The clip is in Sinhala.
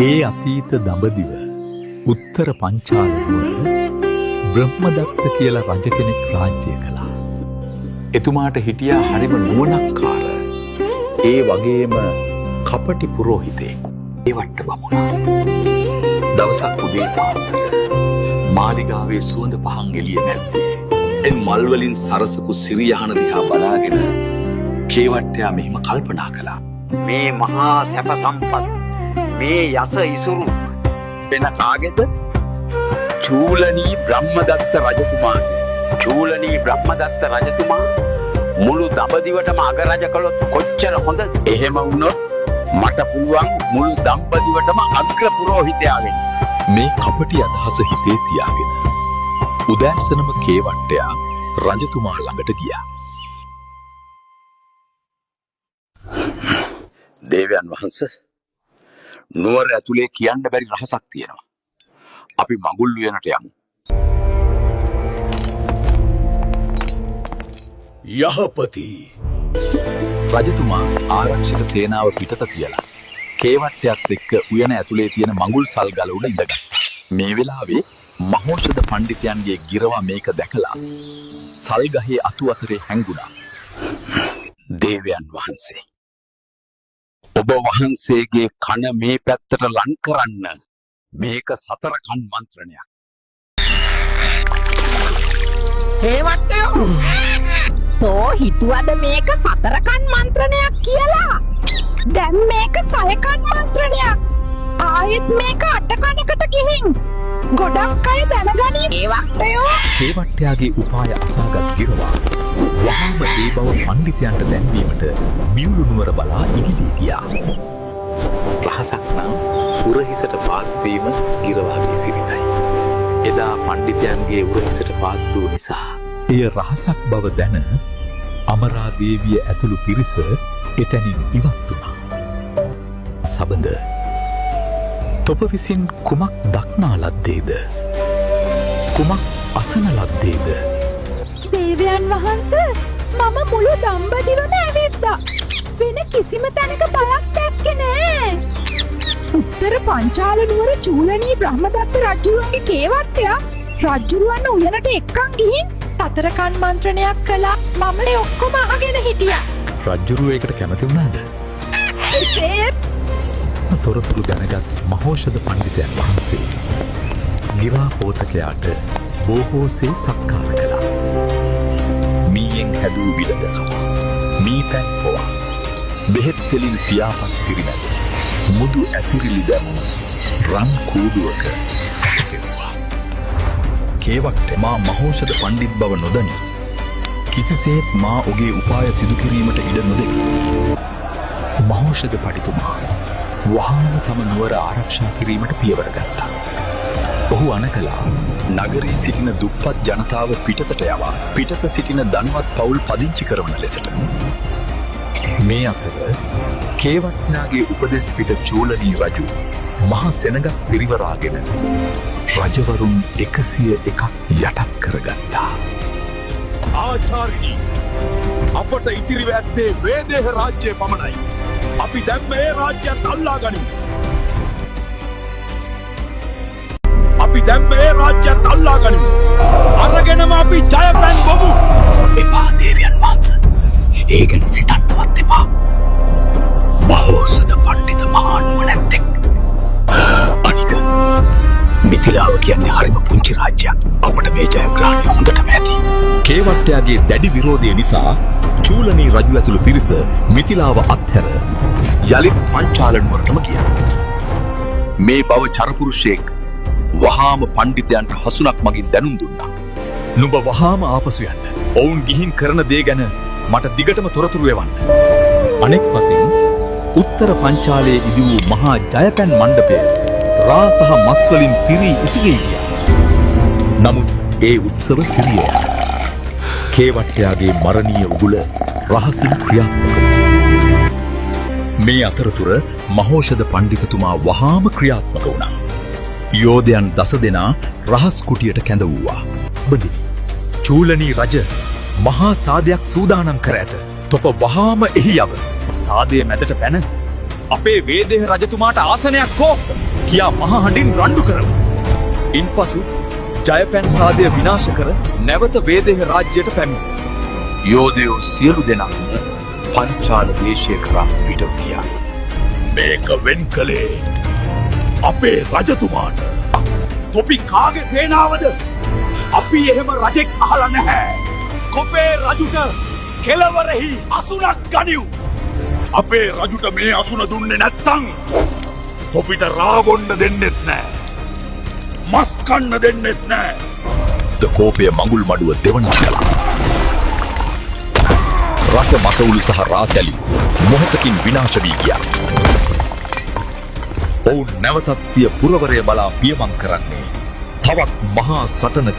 ඒ අතීත දඹදිව උත්තර පංචාල නුවර බ්‍රහ්මදත්ත කියලා රජ කෙනෙක් රාජ්‍ය කළා. එතුමාට හිටියා හරිම නුවණක්කාර ඒ වගේම කපටි පුරෝහිතයෙක්. ඒ වට්ට බමුණා. දවසක් උදේ පාන්දර මාලිගාවේ සුවඳ පහන් එළිය නැද්දේ. එන් මල් වලින් සරසපු සිරියහන දිහා බලාගෙන කේවට්ටයා මෙහිම කල්පනා කළා. මේ මහා සැප සම්පත්, මේ යස ඉසුරු වෙන කාගේද? චූලනී බ්‍රහ්මදත්ත රජතුමාගේ. චූලනී බ්‍රහ්මදත්ත රජතුමා මුළු දඹදිවටම අග රජ කළොත් කොච්චර හොඳද? එහෙම වුණොත් මට පුළුවන් මුළු දඹදිවටම අග්‍ර පුරෝහිතයා වෙන්න. මේ කපටි අදහස හිතේ තියාගෙන උදෑසනම කේවට්ටයා රජතුමා ළඟට ගියා. දේවයන් වහන්ස, නුවර ඇතුලේ කියන්න බැරි රහසක් තියෙනවා. අපි මඟුල් උයනට යමු. යහපති රජතුමා ආරක්ෂක සේනාව පිටත තියලා කේවට්ටයත් එක්ක උයන ඇතුලේ තියෙන මඟුල් සල් ගල උඩ ඉඳගත්තා. මේ වෙලාවේ මහෝෂධ පණ්ඩිතයන්ගේ ගිරවා මේක දැකලා සල් ගහේ අතු අතරේ හැංගුණා. දේවයන් වහන්සේ, ඔබ වහන්සේගේ කන මේ පැත්තට ලං කරන්න. මේක සතර කන් මන්ත්‍රණයක්. කේවට්ටයෝ, තෝ හිතුවද මේක සතරකන් මන්ත්‍රණයක් කියලා? දැන් මේක සයකන් මන්ත්‍රණයක්. ආයෙත් මේක අටකනකට ගිහින් ගොඩක් අය දැනගනී කේවට්ටයෝ. කේවට්ටයාගේ උපාය අසාගත් ගිරවා වහාම ඒ බව පණ්ඩිතයන්ට දැන්වීමට මියුළු නුවර බලා ඉගිලී ගියා. රහසක් නම් උරහිසට පාත් වීම ගිරවාගේ සිරිතයි. එදා පණ්ඩිතයන්ගේ උරහිසට පාත් වූ නිසා එය රහසක් බව දැන අමරා දේවිය ඇතුළු පිරිස එතැනින් ඉවත් වුණා. සබඳ, තොප විසින් කුමක් දක්නා ලද්දේද? කුමක් අසන ලද්දේද? දේවයන් වහන්ස, මම මුළු දඹදිවම ඇවිද්දා. වෙන කිසිම තැනක බයක් දැක්කේ නෑ. උත්තර පංචාල නුවර චූලනී බ්‍රහ්මදත්ත රජුරුවන්ගේ කේවට්ටයා රජුරුවන්න උයනට එක්කන් ගිහින් සතරකන් මන්ත්‍රණයක් කළා. මම ඒ ඔක්කොම අහගෙන හිටියා. රජ්ජුරුව ඒකට කැමති වුණාද? එසේත් තොරතුරු දැනගත් මහෝෂධ පණ්ඩිතයන් වහන්සේ ගිරා පෝතකයාට බොහෝසේ සත්කාර කළා. මීයෙන් හැදූ විලදකම, මී පැන් පොවා, බෙහෙත් තෙලින් පියාපත් පිරිමැද, මුදු ඇතිරිලි දැමුණු රන් කූඩුවක සැතපෙව්වා. කේවක්ට මා මහෝෂධ පණ්ඩිත් බව නොදනී කිසිසේත් මා ඔගේ උපාය සිදු කිරීමට ඉඩ නොදෙමි. මහෝෂධ පඬිතුමා වහාම තම නුවර ආරක්ෂා කිරීමට පියවර ගත්තා. ඔහු අණ කළා නගරයේ සිටින දුප්පත් ජනතාව පිටතට යවා පිටත සිටින ධනවත් පවුල් පදිංචි කරවන ලෙසට. මේ අතර කේවට්ටයාගේ උපදෙස් පිට චූලනී රජු මහ සෙනඟක් පිරිවරාගෙන රජවරුන් 101ක් යටත් කරගත්තා. ආචාරිණී, අපට ඉතිරිව ඇත්තේ වේදේහ රාජ්‍යය පමණයි. අපි දැන් මේ රාජ්‍යයත් අල්ලා ගනිමු. අපි දැන් මේ රාජ්‍යයත් අල්ලා ගනිමු. අරගෙනම අපි ජයපැන් බොමු. එපා දේවයන් වහන්ස. ඒ ගැන සිතන්නවත් එපා. මහෝසද පණ්ඩිත මහා නුවණැත්තෙක්. අනික මිථිලාව කියන්නේ හරිම පුංචි රාජ්‍යයක්. අපට මේ ජයග්‍රහණය හොඳටම ඇති. කේවට්ටයාගේ දැඩි විරෝධය නිසා චූලනී රජු ඇතුළු පිරිස මිථිලාව අත්හැර යළිත් පංචාල නුවරටම ගියා. මේ බව චරපුරුෂයෙක් වහාම පණ්ඩිතයන්ට හසුනක් මගින් දැනුම් දුන්නා. නුඹ වහාම ආපසු යන්න. ඔවුන් ගිහින් කරන දේ ගැන මට දිගටම තොරතුරු එවන්න. අනෙක් පසින් උත්තර පංචාලයේ ඉදි වූ මහා ජයපැන් මණ්ඩපය රා සහ මස් වලින් පිරී ඉතිරී ගියා. නමුත් ඒ උත්සව සිරිය යට කේවට්ටයාගේ මරණීය උගුල රහසින් ක්‍රියාත්මක වුණා. මේ අතරතුර මහෝෂධ පණ්ඩිතතුමා වහාම ක්‍රියාත්මක වුණා. යෝධයන් දස දෙනා රහස් කුටියට කැඳවුවා. බඳිනි, චූලනී රජ මහා සාදයක් සූදානම් කර ඇත. තොප වහාම එහි යව. සාදය මැදට පැන අපේ වේදේහ රජතුමාට ආසනයක් කෝ? කියා මහ හඬින් රණ්ඩු කරමු. ඉන්පසු ජයපැන් සාදය විනාශ කර නැවත වේදේහ රාජ්‍යයට පැමිණි. යෝධයෝ සියලු දෙනාම පංචාල දේශය කරා පිටව ගියා. මේක වෙන් කළේ අපේ රජතුමාට. තොපි කාගේ සේනාවද? අපි එහෙම රජෙක් අහලා නැහැ. කොපේ රජුට කෙලවරෙහි අසුනක් ගනිව්. අපේ රජුට මේ අසුන දුන්නේ නැත්තම් තොපිට රා බොන්න දෙන්නෙත් නෑ. මස් කන්න දෙන්නෙත් නෑ. ද කෝපය මඟුල් මඩුව දෙවනක් කළා. රස මසවුලු සහ රාසැලි මොහොතකින් විනාශ වී ගියා. ඔවුන් නැවතත් සිය පුරවරය බලා පියමං කරන්නේ තවත් මහා සටනක